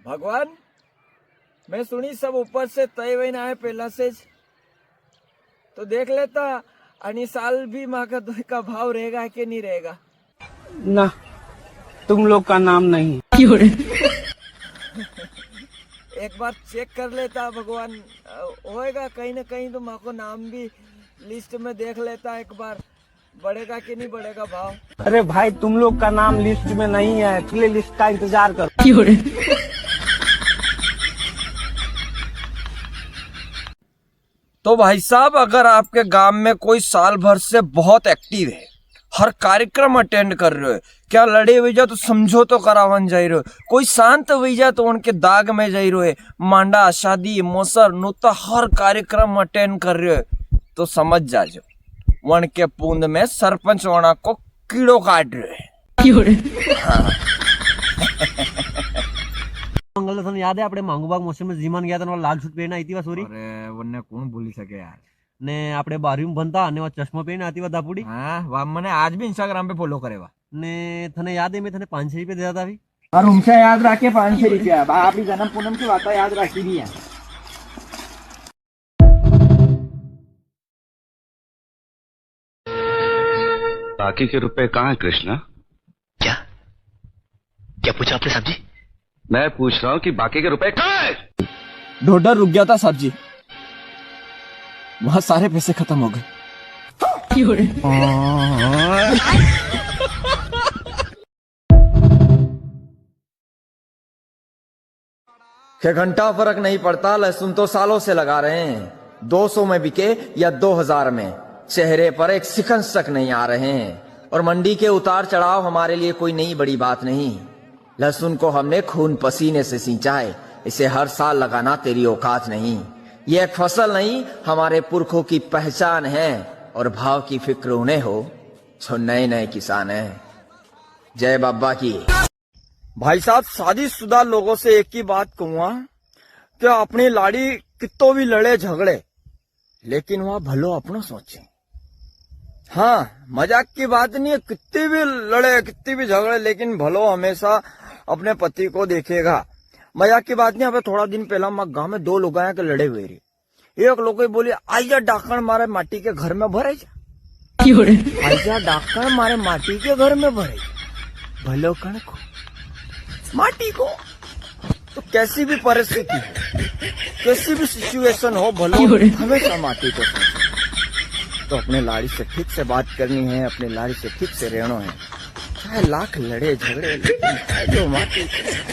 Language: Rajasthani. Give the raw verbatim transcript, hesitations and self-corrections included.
भगवान, मैं सुनी सब ऊपर से तय वही ना है पहला से ज। तो देख लेता, अणी साल भी माँ का दोई का भाव रहेगा कि नहीं रहेगा? ना, तुम लोग का नाम नहीं। एक बार चेक कर लेता भगवान, अ, होएगा कहीं ना कहीं तो माँ को नाम भी लिस्ट में देख लेता एक बार, बढ़ेगा कि नहीं बढ़ेगा भाव। अरे भाई, तुम लोग का नाम लिस्ट में नहीं है, अगले लिस्ट का इंतजार करो। तो भाई साहब, अगर आपके गांव में कोई साल भर से बहुत एक्टिव है, हर कार्यक्रम अटेंड कर रहे हो, क्या लड़े हुई जा तो समझौतो करावन जाई रहे हो, कोई शांत हुई जा तो उनके दाग में जाई रहे हो, मांडा, शादी, मोसर, नोता हर कार्यक्रम अटेंड कर रहे हो, तो समझ जाजो, वन के पूंद में सरपंच होना को कीड़ो काट रहे हो। मंगल, थने याद है, आपणे मांगू बाग मौसम में जीमान गया था, ने वा लाल सूट पहने आई थी वा सोरी? अरे, वन्ने कौन भूली सके यार। ने आपणे बारहवीं में भणता, ने वा चश्मा पहने आती वा दापुड़ी। हाँ, वा मने आज भी Instagram पे follow करे वा। ने थने याद है, मैं थने पाँच सौ रुपया दिया था अभी। और उनसे याद रखे पाँच सौ रुपया, बा-, आपणी जन्म पूनम की बात याद रखी दी है। बाकी के रुपए कहाँ हैं कृष्णा? क्या? क्या पूछा आपने साहब जी? मैं पूछ रहा हूँ कि बाकी के रुपए कहाँ हैं? ढोढर रुक गया था साहब जी, वहाँ सारे पैसे खत्म हो गए। छह घंटा फर्क नहीं पड़ता, लहसुन तो सालों से लगा रहे हैं। दो सौ में बिके या दो हज़ार में, चेहरे पर एक शिकन तक नहीं आ रहे हैं। और मंडी के उतार चढ़ाव हमारे लिए कोई नई बड़ी बात नहीं। लहसुन को हमने खून पसीने से सींचा है, इसे हर साल लगाना तेरी औकात नहीं। ये एक फसल नहीं, हमारे पुरखों की पहचान है। और भाव की फिक्र उन्हें हो जो नए नए किसान हैं। जय बाबा की। भाई साहब, शादीशुदा लोगों से एक ही बात कहूंगा कि अपनी लाड़ी कितो भी लड़े झगड़े, लेकिन वह भलो अपनो सोचे। हाँ, मजाक की बात नहीं है, कितनी भी लड़े, कितनी भी झगड़े, लेकिन भलो हमेशा अपने पति को देखेगा। मजाक की बात नहीं, अबे थोड़ा दिन पहला मां गांव में दो लुगायां के लड़े हुए रही। एक लुगाई बोली, "आइजा डाकण मारे माटी के घर में भरे जा।" क्यों रे? "आइजा डाकण मारे माटी के घर में भरे जा।" भलो कण को? माटी को। तो कैसी भी परिस्थिति हो, कैसी भी situation हो, भलो क्यों रे? हमेशा माटी को सोचो। तो अपने लाड़ी से ठीक से बात करनी है, अपने लाड़ी से ठीक से रहनो है। चाहे लाख लड़े झगड़े, लेकिन है जो माटी को।